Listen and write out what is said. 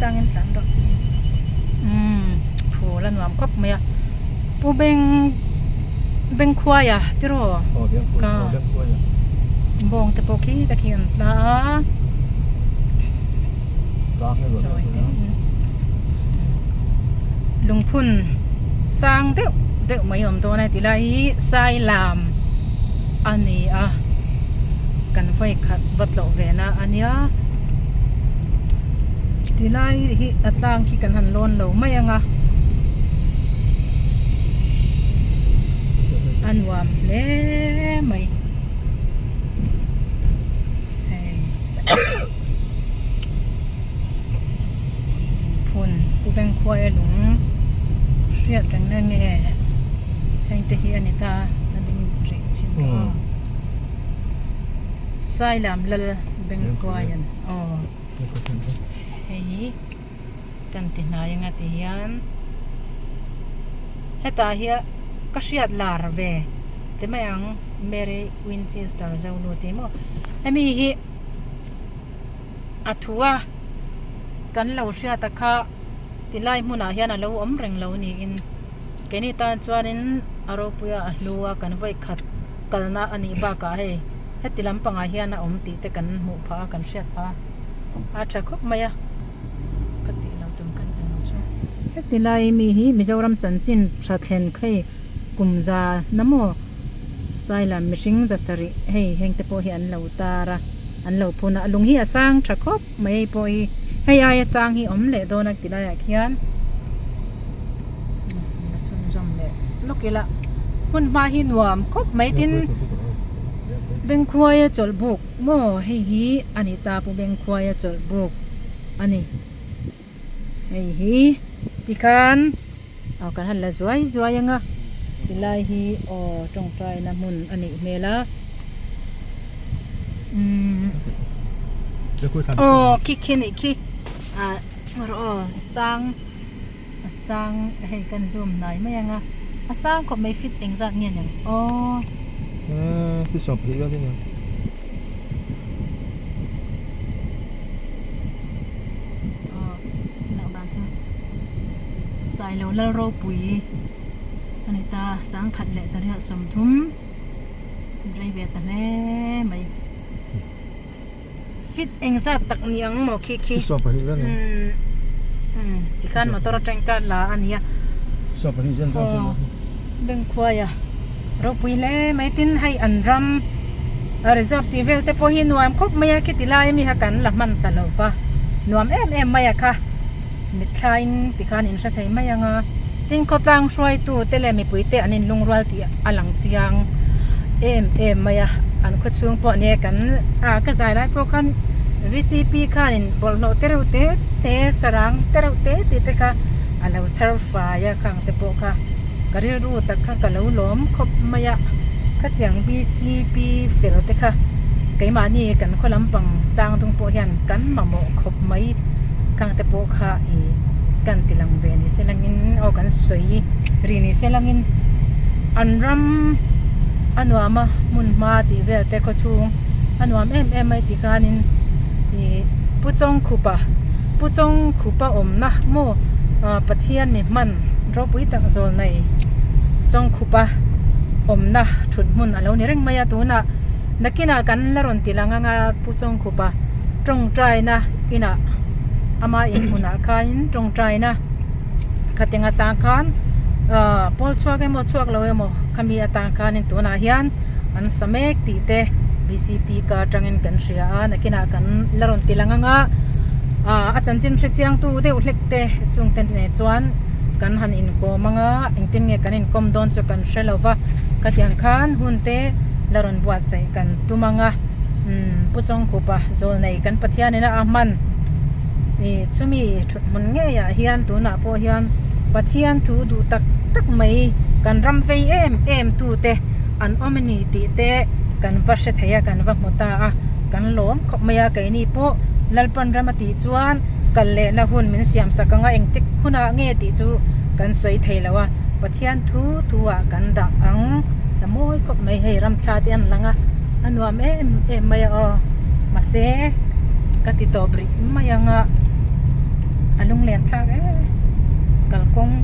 changin tlan rawh. Umm phul a nuam khawp mai a. Pu Beng Bengkhuaia tiraw? Aw Bengkhuaia aw Bengkhuaia. Bawng te pawh khi ta khi an tla a. Sawi te lungphun sang deuh deuh mai awm dawn a ti lai hi Sailam a ni a kan vawi khat va tlawh ve na a nia ti lai hi a tlang khi kan han lawn lo mai ang a a nuam hle mai hei. Phun Pu Bengkhuaia lung hriat reng na nge heng te hi a ni ta a ding rih chin tawh a Sailam Lal Bengkhuaia'n aw hei hi kan ti hnai anga ti hian hetah hian ka hriat lar ve ti mai ang Mary Winchester Zonu tih maw hemi hi. A thu a, kan lo hriat a kha tilai hmunah hian a lo awm reng lo niin keini tan chuanin a ropuia a hlu a kan vawi khat kalna a nih bakah hei heti lampangah hian a awm tih te kan hmuh phah a kan hriat phah a, a tha khawp mai a ka tih lo tum kan hmu lo chu. Heti lai mi hi Mizoram chanchin tha thlen khei kum za na maw? Sailam mihring za sarih hei heng te pawh hi an lo tar a, an lo phun a, a lung hi a sang tha khawp mai hei pawh hi hei aia sang hi awm leh dawn a ti laiah khian a chhunzawm leh lawk ila hmun hma hi nuam khawp mai tin Bengkhuaia chawlh buk maw hei hi a ni ta pu Bengkhuaia chawlh buk a ni hei hi tikhan. Aw kan han la zuai zuai ang a tilai hi aw tawngtaina hmun a nih hmel a umm aw khi khi nih khi ah rawh aw sang a sang hei kan zoom hnai mai ang a a sang khawp mai fit engzat nge ni ang aw. Aw loh dan chu Sailo Lal Ropui a ni ta sangkhat leh zariah 30 rei ve ta hle mai fit engzat tak ni ang maw khi khi umm tikhan motor atang ka la a nia aw Bengkhuaia ropui hle mai tin hei an ram a reserve tih vel te pawh hi nuam khawp mai a khiti lai ami kha kan la hman ta lo va nuam em em mai a kha mitthlain tikhan in hre thei mai ang a tin khawtlang hruaitu te leh mipui te an inlungrual tih a lang chiang em em mai a an khawchhung pawh nia kan a ka zai lai pawh khan V C P khanin bawlhhlawh te reuh te te sarang te reuh te te te kha a lo chhar fai a khang te pawh kha. Ka rilru tak kha ka lo lawm khawp mai a, khatiang bcp fel te kha keimahni kan khaw lampang tang dung pawh hian kan mamawh khawp mai khang te pawh kha ih kan ti lang ve ni se langin aw kan sawi ri ni se langin an ram a nuam a hmun hma tih vel te khaw chhung a nuam em em mai ti khanin ih Pu Chawngkhupa Pu Chawngkhupa awmna maw Pathian mi hman. Ropui tak zawl nei Chawngkhupa awmna thut hmun a lo ni reng mai a, tunah nakinah kan la rawn ti lang anga Pu Chawngkhupa tawngtaina inah ama inhmunah khain tawngtaina khating atang khan ahh pawl chhuak emaw chhuak lo emaw khami atang khanin tunah hian an sa mek tih te B C P ka atangin kan hria a, nakinah kan la rawn ti lang anga ahh a chanchin hre chiangtu deuh hlek te chungte nen chuan kan han inkawm anga engtin nge kan inkawm dawn chu kan hre lo va khatiang khan hun te la rawn buatsaih kan tum anga umm Pu Chawngkhupa Zawlnei kan Pathian ina a hman ih chumi thut hmun ngeiah hian tunah pawh hian Pathian thu duh tak tak mai kan ram vei em em tu te an awm a ni tih te kan va hre thei a kan va hmu ta a kan lawm khawp mai a keini pawh Lalpan ram a tih chuan kal lehna hun min siam sak ang a engtik hunah nge tih chu kan sawi thei lo a Pathian thu thu ah kan dah ang ta mawi khawp mai hei ramthla te an lang a a nuam em em mai a aw mahse ka ti tawp rih mai ang a. A lunglen thlak e kalkawng.